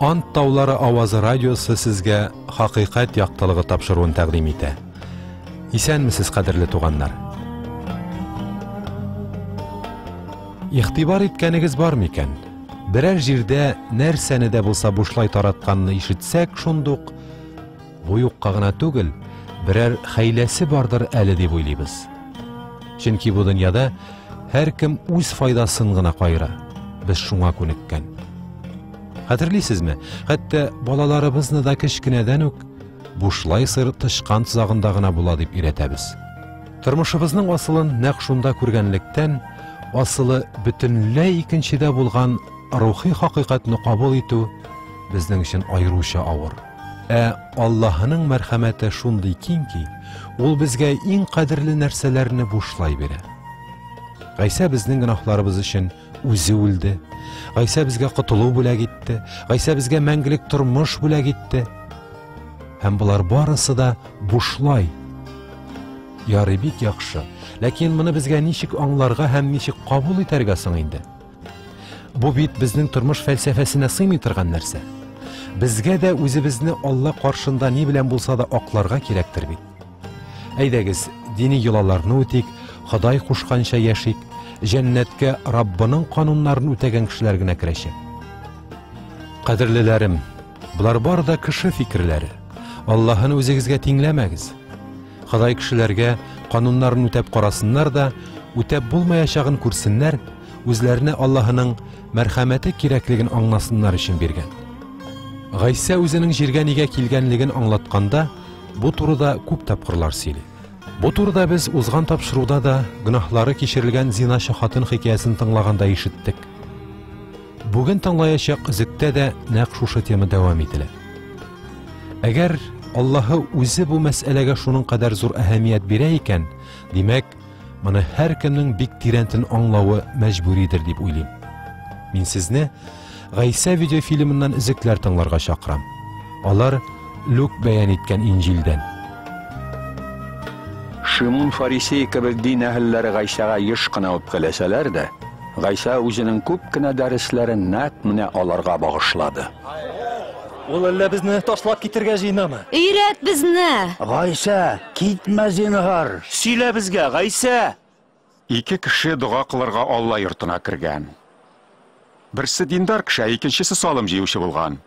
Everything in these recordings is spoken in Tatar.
Ант таулары авазы радиосы сезгә хакыйкать яктылыгы тапшыруын тәкъдим итә. Исәнмесез, кадерле туганнар. Игътибар иткәнегез бар микән? Берәр җирдә нәрсәне дә булса бушлай таратканны ишетсәк, шундук бу юкка гына түгел, берәр хәйләсе бардыр әле дип уйлыйбыз. Чөнки бу дөньяда һәркем үз файдасын гына кайыра. Без шуңа күнеккән. Хәтерлисезме? Хәтта балаларыбызны да кечкенәдән үк бушлай сыр тычкан тозагында гына була дип өйрәтәбез. Тормышыбызның асылын нәкъ шунда күргәнлектән, асылы бөтенләй икенчедә булган рухи хакыйкатьне кабул итү безнең өчен аеруча авыр. Ә Аллаһының мәрхәмәте шундый киң ки, ул безгә иң кадерле нәрсәләрне бушлай бирә. Гайсә безнең гөнаһларыбыз өчен үзе үлде. Гайсә безгә котылу бүләк итте. Гайсә безгә мәңгелек тормыш бүләк итте. Һәм болар барысы да бушлай. Ярый, бик яхшы. Ләкин моны безгә ничек аңларга һәм ничек кабул итәргә соң инде? Бу бит безнең тормыш фәлсәфәсенә сыймый торган нәрсә. Безгә дә үзебезне Алла каршында ни белән булса да акларга кирәктер бит. Әйдәгез, дини йолаларны үтик, Ходай кушканча яшик, җәннәткә Раббының кануннарын үтәгән кешеләр генә керәчәк. Кадерлеләрем, болар бар да кеше фикерләре. Аллаһыны үзегезгә тиңләмәгез. Ходай кешеләргә кануннарын үтәп карасыннар да, үтәп булмаячагын күрсеннәр, үзләренә Аллаһының мәрхәмәте кирәклеген аңласыннар өчен биргән. Гайсә үзенең җиргә нигә килгәнлеген аңлатканда, бу турыда күп тапкырлар сөйли. Бу турыда без узган тапшыруда да гөнаһлары кичерелгән зиначы хатын хикәясен тыңлаганда ишеттек. Бүген тыңлаячак өзектә дә нәкъ шушы тема дәвам ителә. Әгәр Аллаһы үзе бу мәсьәләгә шуның кадәр зур әһәмият бирә икән, димәк, моны һәркемнең бик тирәнтен аңлавы мәҗбүридер дип уйлыйм. Мин сезне Гайсә видеофильмыннан өзекләр тыңларга чакырам. Алар Люк бәян иткән Инҗилдән. Шимун фарисей кебек дин әһелләре Гайсәгә еш кына үпкәләсәләр дә, Гайсә үзенең күп кенә дәресләрен нәкъ менә аларга багышлады. Ул әллә безне ташлап китергә җыенамы? Өйрәт безне! Гайсә, китмә зинһар! Сөйлә безгә, Гайсә! Ике кеше дога кылырга Алла йортына кергән. Берсе диндар кеше, ә икенчесе салым җыючы булган.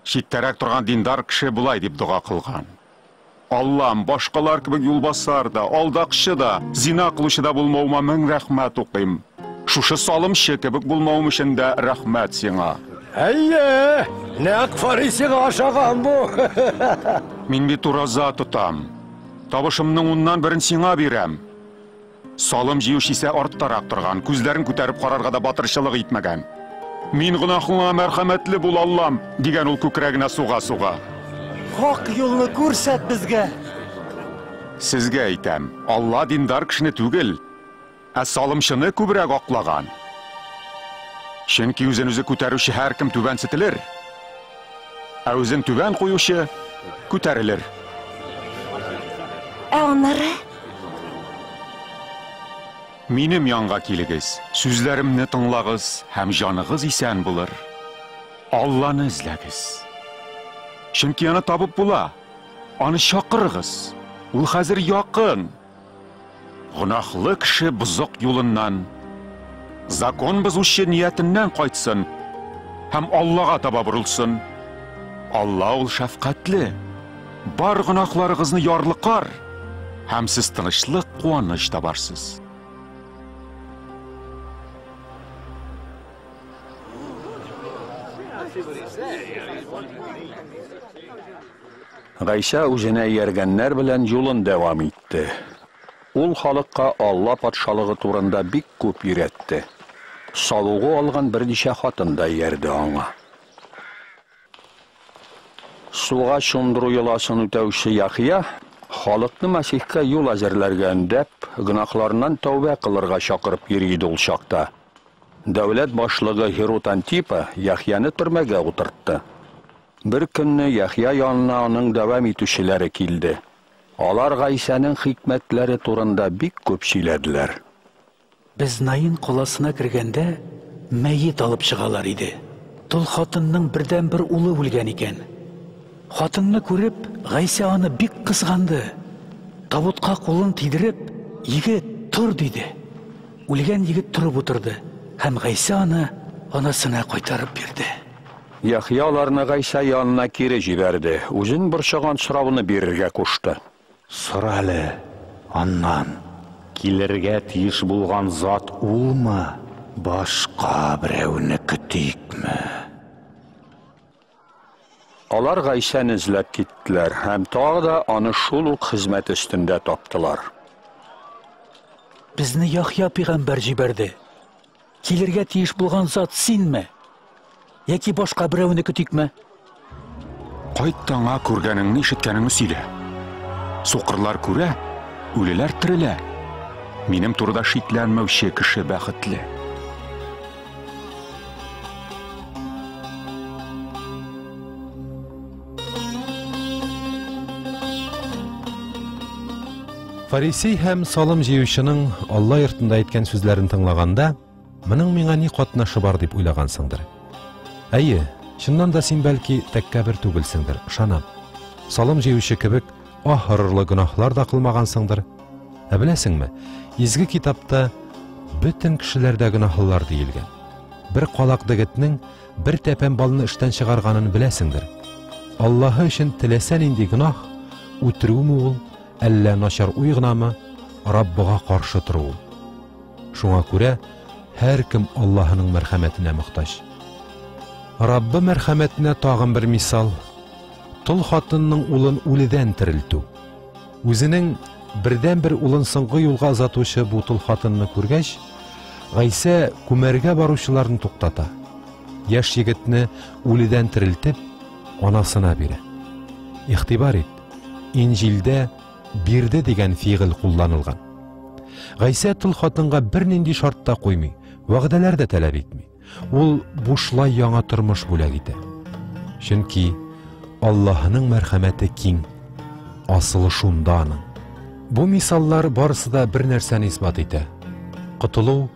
Читтәрәк торган диндар кеше болай дип дога кылган: Аллам, башкалар кебек юлбасар да, алдакчы да, зина кылучы да булмавыма мең рәхмәт укыйм. Шушы салымчы кебек булмавым өчен дә рәхмәт сиңа. Әйе, нәкъ фарисейга ошаган бу. Мин бит ураза тотам. Табышымның уннан берен сиңа бирәм. Салым җыючы исә арттарак торган, күзләрен күтәреп карарга да батырчылык итмәгән. Мин гөнаһыңа мәрхәмәтле бул, Аллам, дигән ул күкрәгенә суга-суга. Хак юлны күрсәт безгә. Сезгә әйтәм, Алла диндар кешене түгел, ә салымчыны күбрәк аклаган. Чөнки үзен үзе күтәрүче һәркем түбәнсетелер, ә үзен түбән куючы күтәрелер. Ә аннары? Минем янга килегез, сүзләремне тыңлагыз һәм җаныгыз исән булыр. Алланы эзләгез. Чөнки аны табып була. Аны чакырыгыз. Ул хәзер якын. Гөнаһлы кеше бозык юлыннан, закон бозучы ниятеннән кайтсын һәм Аллага таба борылсын. Алла ул шәфкатьле. Бар гөнаһларыгызны ярлыкар һәм сез тынычлык, куаныч табарсыз. Гайсә үзенә ияргәннәр белән юлын дәвам итте. Ул халыкка Алла патшалыгы турында бик күп өйрәтте. Савыгу алган берничә хатын да иярде аңа. Суга чумдыру йоласын үтәүче Яхъя Халыкны Мәсихкә юл әзерләргә өндәп, гөнаһларыннан тәүбә кылырга чакырып йөри иде ул чакта. Дәүләт башлыгы Һируд Антипа Яхъяны төрмәгә утыртты. Бер көнне Яхъя янына аның дәвам итүчеләре килде. Алар Гайсәнең хикмәтләре турында бик күп сөйләделәр. Без Наин каласына кергәндә, мәет алып чыгалар иде. Тол хатынның бердәнбер улы үлгән икән. Хатынны күреп, Гайсә аны бик кызганды. Табутка кулын тидереп, "Егет, тор!" диде. Үлгән егет торып утырды, һәм Гайсә аны анасына кайтарып бирде. Яхъя аларны Гайсә янына кире җибәрде, үзен борчыган сорауны бирергә кушты. Сора әле аннан, килергә тиеш булган зат улмы, башка берәүне көтикме? Алар Гайсәне эзләп киттеләр һәм тагы да аны шул ук хезмәт өстендә таптылар. Безне Яхъя пәйгамбәр җибәрде. Килергә тиеш булган зат синме? Яки башка берәүне көтикме? Кайт та аңа күргәнеңне, ишеткәнеңне сөйлә. Сукырлар күрә, үлеләр терелә. Минем турыда шикләнмәүче кеше бәхетле. Фарисей һәм салым җыючының Алла йортында әйткән сүзләрен тыңлаганда, моның миңа ни катнашы бар дип уйлагансыңдыр. Әйе, чыннан да син бәлки тәккәбер түгелсеңдер, ышанам. Салым җыючы кебек аһ орырлы гөнаһлар да кылмагансыңдыр. Ә беләсеңме, изге китапта бөтен кешеләр дә гөнаһлылар диелгән. Бер калак дегетнең бер тәпән балны эштән чыгарганын беләсеңдер. Аллаһы өчен теләсә нинди гөнаһ, үтерүме ул, әллә начар уй гынамы, Раббыга каршы тору ул. Шуңа күрә һәркем Аллаһының мәрхәмәтенә мохтаҗ. Раббы мәрхәмәтенә тагын бер мисал. Тол хатынның улын үледән терелтү. Үзенең бердәнбер улын соңгы юлга озатучы бу тол хатынны күргәч, Гайсә күмәргә баручыларны туктата. Яшь егетне үледән терелтеп, анасына бирә. Игътибар ит, Инҗилдә бирде дигән фигыль кулланылган. Гайсә тол хатынга бернинди шарт та куймый, вәгъдәләр дә таләп итми. Ул бушлай яңа тормыш бүләк итә. Чөнки Аллаһының мәрхәмәте киң, асылы шунда аның. Бу мисаллар барысы да бер нәрсәне исбат итә. Котылу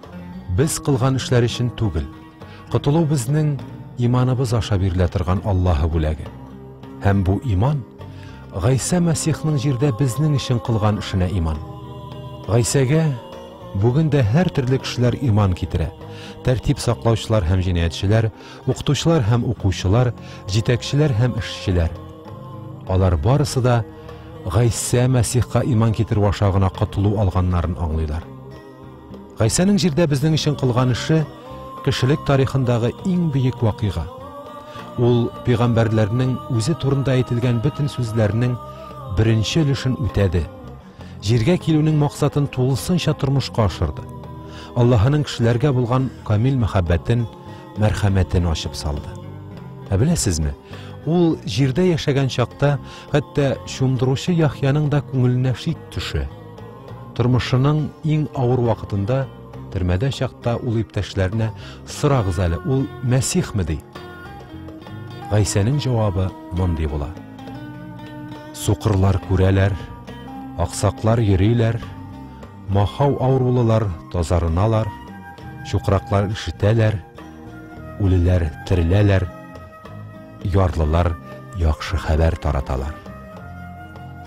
без кылган эшләр өчен түгел. Котылу безнең иманыбыз аша бирелә торган Аллаһы бүләге. Һәм бу иман Гайсә Мәсихның җирдә безнең өчен кылган эшенә иман. Гайсәгә бүген дә һәр төрле кешеләр иман китерә. Тәртип саклаучылар һәм җинаятьчеләр, укытучылар һәм укучылар, җитәкчеләр һәм эшчеләр. Алар барысы да Гайсә Мәсихка иман китерү аша гына котылу алганнарын аңлыйлар. Гайсәнең җирдә безнең өчен кылган эше кешелек тарихындагы иң бөек вакыйга. Ул пәйгамбәрләрнең үзе турында әйтелгән бөтен сүзләрнең беренче өлешен үтәде. Җиргә килүнең максатын тулысынча тормышка ашырды. Аллаһының кешеләргә булган камил мәхәббәтен, мәрхәмәтен ачып салды. Ә беләсезме, ул җирдә яшәгән чакта хәтта чумдыручы Яхъяның да күңеленә шик төшә. Тормышының иң авыр вакытында, төрмәдә чакта ул иптәшләренә сорагыз әле, ул Мәсихме ди. Гайсәнең җавабы мондый була. Сукырлар күрәләр, аксаклар йөриләр, махау авырулылар тазарыналар, чукраклар ишетәләр, үлеләр тереләләр, ярлылар яхшы хәбәр тараталар.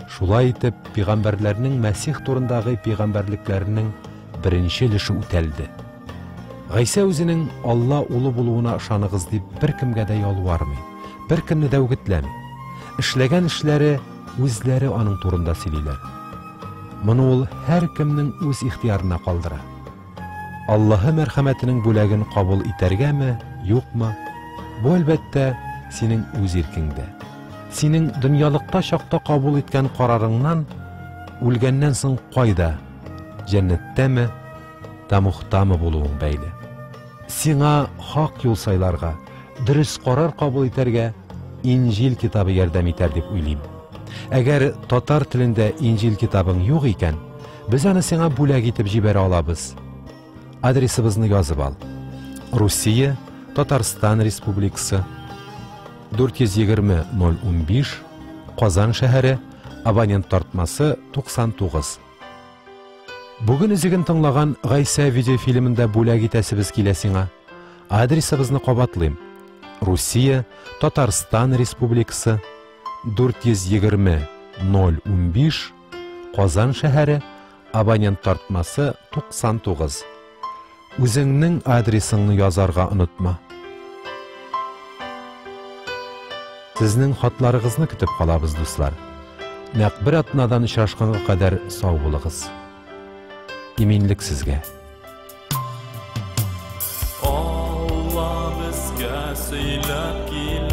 Шулай итеп, пәйгамбәрләрнең Мәсих турындагы пәйгамбәрлекләренең беренче өлеше үтәлде. Гайсә үзенең Алла улы булуына ышаныгыз дип беркемгә дә ялвармый, беркемне дә үгетләми. Эшләгән эшләре үзләре аның турында сөйлиләр. Моны ул һәркемнең үз ихтыярына калдыра. Аллаһы мәрхәмәтенең бүләген кабул итәргәме, юкмы? Бу әлбәттә синең үз иркеңдә. Синең дөньялыкта чакта кабул иткән карарыңнан үлгәннән соң кайда, җәннәттәме, тәмугтамы булуың бәйле. Сиңа хак юл сайларга, дөрес карар кабул итәргә Инҗил китабы ярдәм итәр дип уйлыйм. Әгәр татар телендә Инҗил китабың юк икән, без аны сиңа бүләк итеп җибәрә алабыз. Адресыбызны язып ал. Русия, Татарстан Республикасы, 420 015, Казан шәһәре, абонент тартмасы 99. Бүген өзеген тыңлаган Гайсә видеофильмында бүләк итәсебез килә сиңа. Адресыбызны кабатлыйм. Русия, Татарстан Республикасы, 420 015, Казан шәһәре, абонент тартмасы 99. Үзеңнең адресыңны язарга онытма. Сезнең хатларыгызны көтеп калабыз, дуслар. Нәкъ бер атнадан очрашканга кадәр сау булыгыз. Иминлек сезгә. Алла безгә сөйләп килә.